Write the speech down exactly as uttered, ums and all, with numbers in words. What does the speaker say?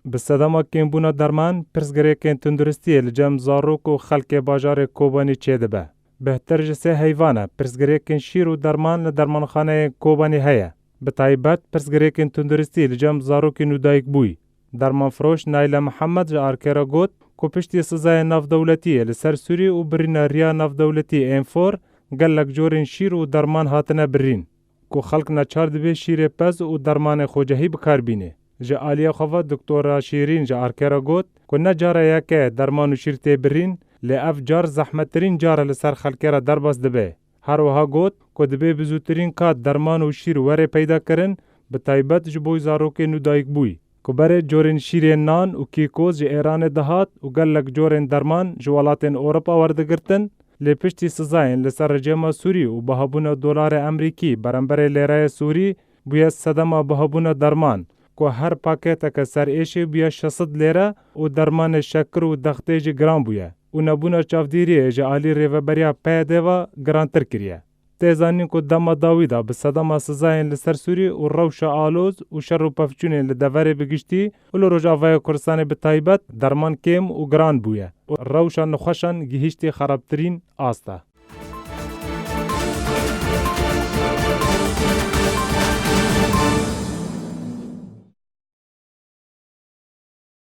Bi sedema kêmbûna derman, pirsgirêkên tunduristiyê li cem zarok û xelkê bajarê Kobanî çêdibe. Bêhtir ji sê heyvan e, pirsgirêkên şîr û derman li dermanxaneyên Kobanî heye. Bi taybet, pirsgirêkên tunduristî li cem zarokên nûdayikbûyî. Dermanfiroş Nayle Mihemed ji Arkê re got ku piştî sizayên navdewletiyê li ser Sûrî û birîna riya navdewletî ên for, gelek corên şîr û derman hatine birîn, ku xelk neçar dibe şîrê pez û dermanê xwecehî bi kar bîne. Ji aliyê xwe ve Doktora Şîrîn ji Arkê re got ku ne cara yeke ye derman û şîr tê birîn, lê ev car zehmettirîn car e li ser xelkê re derbas dibe. Her wiha got ku dibê bi zûtirîn kat derman û şîr were peyda kirin, bi taybet ji bo zarokên nûdayikbûyî. Ku berê corên şîrên nan û kîkoz ji Êranê dihat û gelek corên derman ji welatên Ewropa werdigirtin, lê piştî sizayên li ser rejîma Sûrî û bihabûna dolarê Emerîkî beramberê lêreyê Sûrî bûye sedema bihabûna derman, ku her paketeke ser êşê bûye şeş sed lêre û dermanê şekir û dextê jî giran bûye û nebûna çavdîriyê ji alî rêveberiya P Y D ve girantir kiriye. Tê zanîn ku dema dawî de bi sedema sizayên li ser Sûrî û rewşa aloz û şer û pevçûnên li deverê bi giştî û li Rojavayê Kurdistanê bi taybet derman kêm û giran bûye û rewşa nexweşan gihîştî xerabtirîn asta.